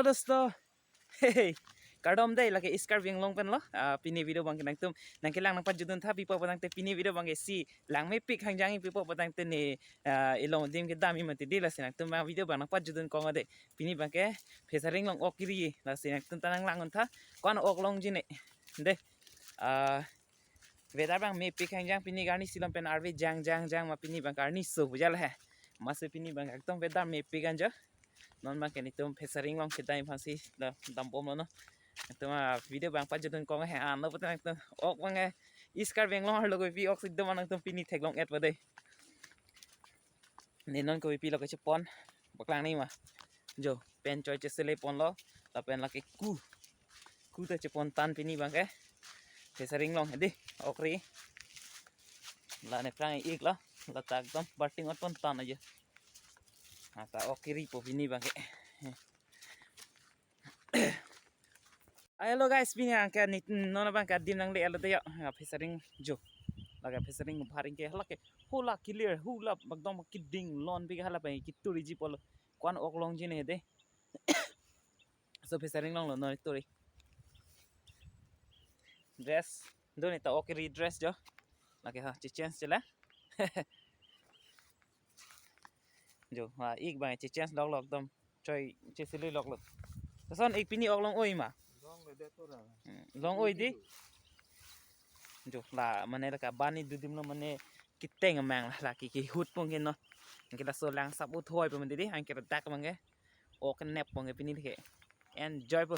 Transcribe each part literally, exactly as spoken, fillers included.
Dosto. Hey, kardom dei, lake East Karbi Anglong pen lo. Ah, pini video abangke nangtum nangkelang nangpajutdun tha, pi apot putangte pini video abangke si langmepik hangjang, pi apot putangte ne, ah, ilong adim kedam imati di, lasi nangtum abang video abang nangpajutdun kong dei. Pini abangke Phesaring along ok kiri, lasi nangtum ta nanglangdun tha, ko-an ok longji ne. Dei. Ah, weather abang mepik hangjang, pini arni silom pen arve jang jang jang ma, pini abang arni so bujal he. Masi pini abang ekdom weather mepik anjo. Non abangke netum Phesaring along kedam aphansi da-, dambomlo non. Netum a video abang pajutdun kong he, ano pute nangtum ok abangke East Karbi Anglong arlo kopi ok si dom nangtum pini theklong-et po dei. Ne non kopi lo kachepon, paklang ni ma. Jo, pen choi chesele ponlo, lapen lake ku. Ku ta chepon tan pini abangke. Phesaring along dei, ok ri. La ne prang ik lo, la ta ekdom barting ot pon tan aja. Ata ok kiri po pini abangke. Hello guys, pini abangke ne non abangke adim nangle-etlo dei ya. Ah, Phesaring jo. Lake Phesaring bharing ke lake hula clear, hula ekdom keding lon pi ke hala pen kitur iji pulo. Ko-an ok longji ne dei. So Phesaring along lo non turi. Dress, do ne ta ok kiri dress jo. Lake ha, che-change chela. Jo, ha, ik abang che-change lok lok dom. Choi, chesele lok lok. Lason ik pini ok long-oi ma. Long le de tura. Hmm, long-oi dei. Jo, la mane lake bani dudim lo mane kiteng amang la, lake kihut pon ke non. Anke laso lang sap uthoi pe mandi dei, anke dak abangke. Ok nep pon ke pini lake. Enjoy po.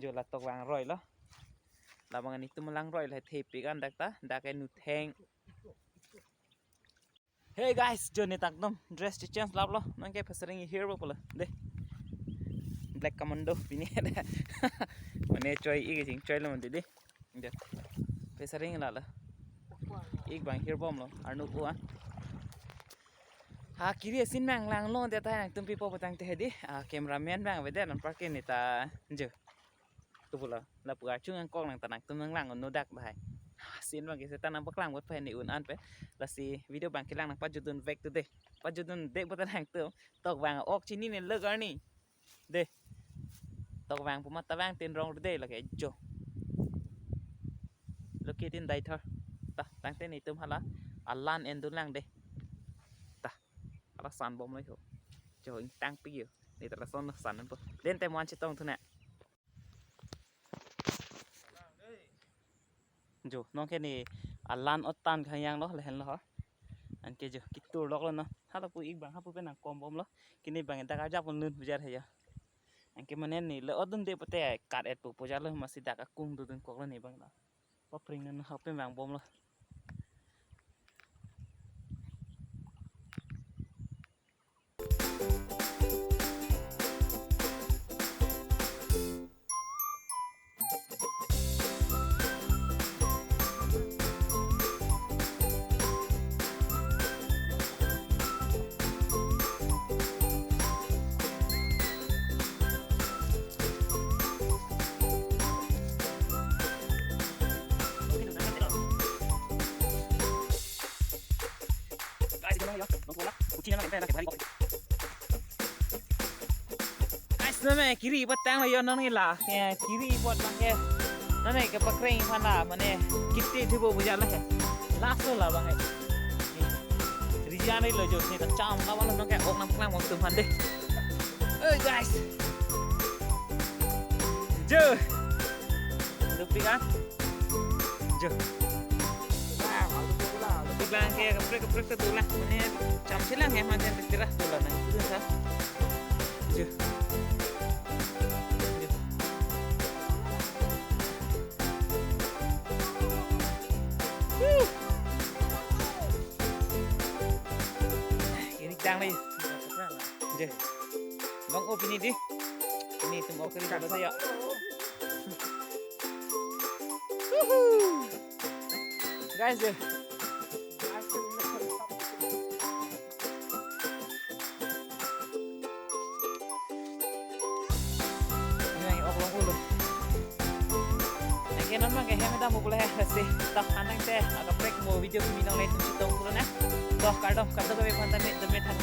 Jo, la tok vangroi lo. Labang netum langroi lo, thepik an dak ta, dak ke nutheng. Hey guys, jo ne ta ekdom dress che-change laplo. Non ke Phesaring ahirpo pulo dei. Black commando pini. Mane choi ik chingchoi lo mandi dei. Jo. Phesaring la la. Ik abang hirbomlo, arnu puan. Ha, kiri asin abang langlo dei ta, nangtum pi apot putangte dei. Ah, cameraman abang avedet, non parke ne ta jo. Tu pulo, lapu archung angkok nang ta nangtum nanglang un-e dak dei. Asin abangke seta nangpaklang apot pen ne un-an pe. Lasi video abangke lang nangpajutdun vek tu dei. Pajutdun dei apot nangtum. Tok vang ok chinine lek arni. Dei. Tok vang pu ma ta vang tin rong dei lake jo. Loke tin dai thor. Ta, tangte netum hala alan endun lang dei. Ta, hala sanbomlo ho. Jo, ingtang pi ho. Ne ta lason sanpo. Dente mo-an chetong thu ne. Jo, non ke ne alan otan khang yang lo, lahenlo ho. Anke jo, kitur loklo non. Hala pu ik abang, hapu pen nangkombomlo. Kini abang dak arjap un-un pujar he jo. Anke mane ne le odun dei pute kat-et po pujarlo, masi dak akung dodun koklo ne abang lo. Papring non hapu pen vangbomlo. Guys, name kiri apot tanglo yo non la. Ya, kiri apot abangke. Name kepakreng aphan la, mane kiti thibo pujar la he. Last lo la abang he. Rijan lo jo, ne ta cham la wala non ke ok nangpaklang waktu aphan dei. Hey guys. Jo. Dopik an. Jo. Dopik lang ke kaprek kaprek ta dolang. Mane cham chelang he mane tira dolang nang. Itu sa. Jo. Jo. Woo. Kiri tang lagi. Je. Bang oh pini dei. Pini tum ok kiri dapat ya. Woohoo. Guys, je. Ini lagi ok long-olo. Lake non abangke hem dam pulo he, lasi. Tok anang te, akaprek mo video kimi nang le tum chetong pulo na. Tok kardom, kardom kami phan tame, tame than.